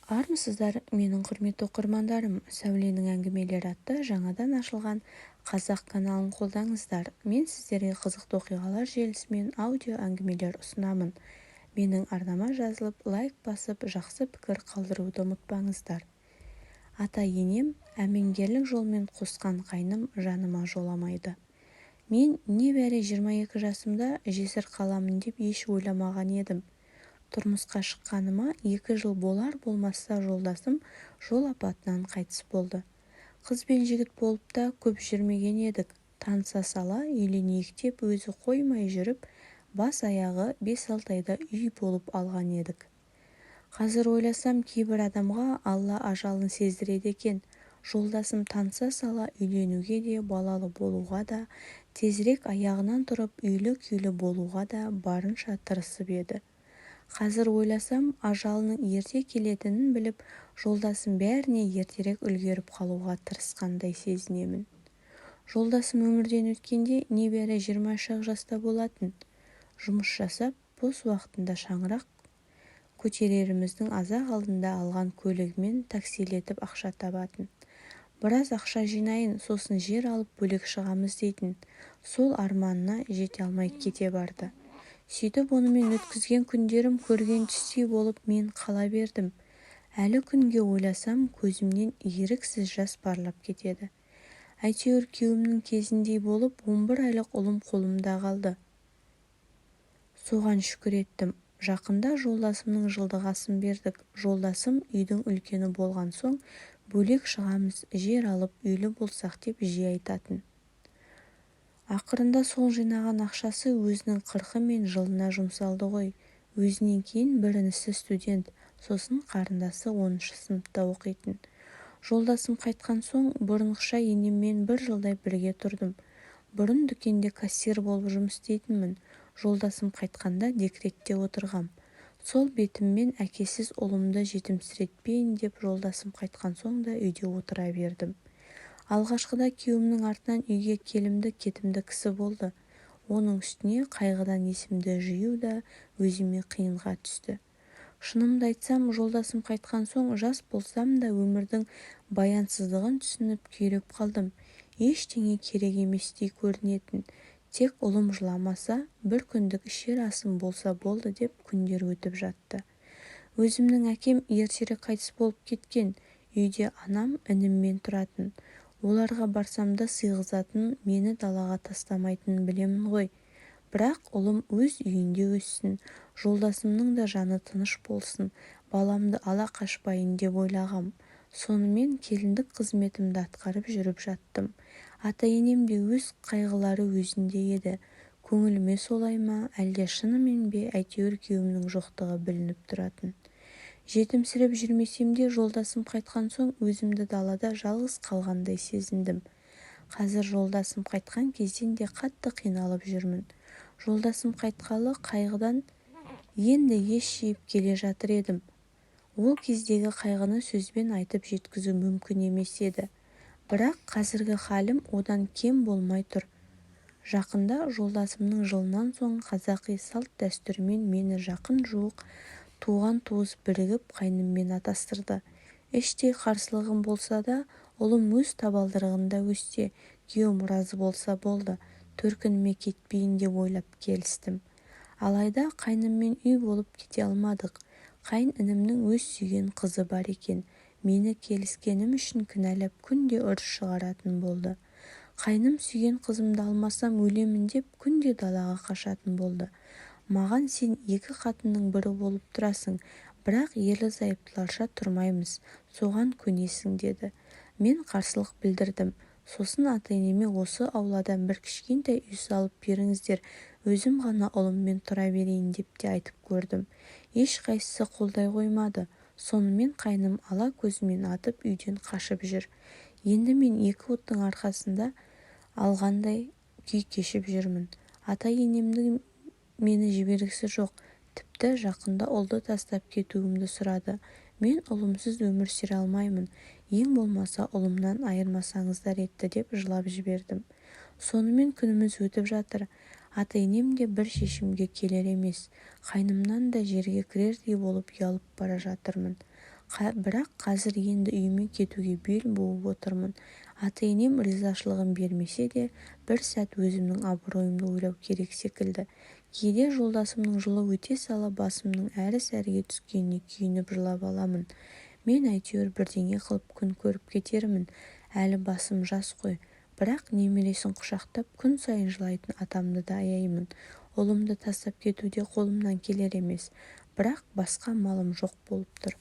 Армысыздар, менің құрметті оқырмандарым! Сәуленің әңгімелері атты жаңадан ашылған қазақ каналын қолдаңыздар. Мен сіздерге қызықты оқиғалар желісімен аудио әңгімелер ұсынамын. Менің арнама жазылып, лайк басып, жақсы пікір қалдыруды ұмытпаңыздар. Ата-енем әмеңгерлік жолмен қосқан қайным жаныма жоламайды. Мен небәрі 22 жасымда жесір қаламын деп еш ойламаған едім. Тұрмысқа шыққаныма 2 жыл болар-болмаста жолдасым жол апатынан қайтыс болды. Қыз бен жігіт болып та көп жүрмеген едік. Таныса сала үйленейік деп өзі қоймай жүріп, бас-аяғы 5-6 айда үй болып алған едік. Қазір ойласам, кейбір адамға Алла ажалын сездіреді екен. Жолдасым таныса сала үйленуге де, балалы болуға да, тезірек аяғынан тұрып үйлі-күйлі болуға да барынша тырысып еді. Қазір ойласам, ажалының ерте келетінін біліп, жолдасым бәріне ертерек үлгеріп қалуға тырысқандай сезінемін. Жолдасым өмірден өткенде небәрі 23-ақ жаста болатын. Жұмыс жасап, бос уақытында шаңырақ көтереріміздің аз-ақ алдында алған көлігімен таксилетіп ақша табатын. Біраз ақша жинайын, сосын жер алып бөлек шығамыз дейтін. Сол арманына жете алмай кете барды. Сөйтіп онымен өткізген күндерім көрген түстей болып мен қала бердім. Әлі күнге ойласам, көзімнен еріксіз жас парлап кетеді. Әйтеуір күйеуімнің кезіндей болып, 11 айлық ұлым қолымда қалды. Соған шүкір еттім. Жақында жолдасымның жылдық асын бердік. Жолдасым үйдің үлкені болған соң, бөлек шығамыз, жер алып, үйлі болсақ деп жиі айтатын. Ақырында сол жинаған ақшасы өзінің қырқы мен жылына жұмсалды ғой. Өзінен кейін бір інісі студент, сосын қарындасы 10 сыныпта оқитын. Жолдасым қайтқан соң бұрынғыша енеммен бір жылдай бірге тұрдым. Бұрын дүкенде кассир болып жұмыс істейтінмін. Жолдасым қайтқанда декретте отырғам. Сол бетіммен әкесіз ұлымды жетімсіретпейін деп жолдасым қайтқан соң да үйде отыра бердім. Алғашқыда күйеуімнің артынан үйге келімді-кетімді кісі болды. Оның үстіне қайғыдан есімді жию да өзіме қиынға түсті. Шынымды айтсам, жолдасым қайтқан соң жас болсам да өмірдің баянсыздығын түсініп күйреп қалдым. Ештеңе керек еместей көрінетін. Тек ұлым жыламаса, бір күндік ішер асым болса болды деп күндер өтіп жатты. Өзімнің әкем ертерек қайтыс болып кеткен. Үйде анам ініммен тұратын. Оларға барсам да сыйғызатын, мені далаға тастамайтынын білемін ғой. Бірақ ұлым өз үйінде өссін, жолдасымның да жаны тыныш болсын, баламды ала қашпайын деп ойлағам. Сонымен келіндік қызметімді атқарып жүріп жаттым. Ата-енем де өз қайғылары өзінде еді. Көңіліме солай ма, әлде шынымен бе, әйтеуір күйеуімнің жоқтығы білініп тұратын. Жетімсіреп жүрмесем де жолдасым қайтқан соң өзімді далада жалғыз қалғандай сезіндім. Қазір жолдасым қайтқан кезден де қатты қиналып жүрмін. Жолдасым қайтқалы қайғыдан енді ес жиып келе жатыр едім. Ол кездегі қайғыны сөзбен айтып жеткізу мүмкін емес еді. Бірақ қазіргі халім одан кем болмай тұр. Жақында жолдасымның жылынан соң қазақи салт-дәстүрмен мені жақын-жуық туған-туыс бірігіп қайныммен атастырды. Іштей қарсылығым болса да, ұлым өз табалдырығында өссе, күйеуім разы болса болды, төркініме кетпейін деп ойлап келістім. Алайда қайныммен үй болып кете алмадық. Қайын інімнің өз сүйген қызы бар екен. Мені келіскенім үшін кінәлап күнде ұрыс шығаратын болды. Қайным сүйген қызымды алмасам өлемін деп күнде далаға қашатын болды. Маған сен екі қатынның бірі болып тұрасың, бірақ ерлі-зайыптыларша тұрмаймыз, соған көнесің деді. Мен қарсылық білдірдім. Сосын ата-енеме осы ауладан бір кішкентай үй салып беріңіздер, өзім ғана ұлыммен тұра берейін деп те айтып көрдім. Ешқайсысы қолдай қоймады. Сонымен қайным ала көзімен атып үйден қашып жүр. Енді мен екі оттың арқасында алғандай күй кешіп жүрмін. Ата-енемнің мені жібергісі жоқ. Тіпті жақында ұлды тастап кетуімді сұрады. Мен ұлымсыз өмір сүре алмаймын. Ең болмаса ұлымнан айырмасаңыздар етті деп жылап жібердім. Сонымен күніміз өтіп жатыр. Ата-енем де бір шешімге келер емес. Қайнымнан да жерге кірердей болып ұялып бара жатырмын. Бірақ қазір енді үйіме кетуге бел буып отырмын. Ата-енем ризашылығын бермесе де бір сәт өзімнің абыройымды ойлау керек секілді. Кейде жолдасымның жылы өте сала басымның әрі-сәріге түскеніне күйініп жылап аламын. Мен әйтеуір бірдеңе қылып күн көріп кетермін, әлі басым жас қой. Бірақ немересін құшақтап күн сайын жылайтын атамды да аяймын. Ұлымды тастап кету де қолымнан келер емес. Бірақ басқа амалым жоқ болып тұр.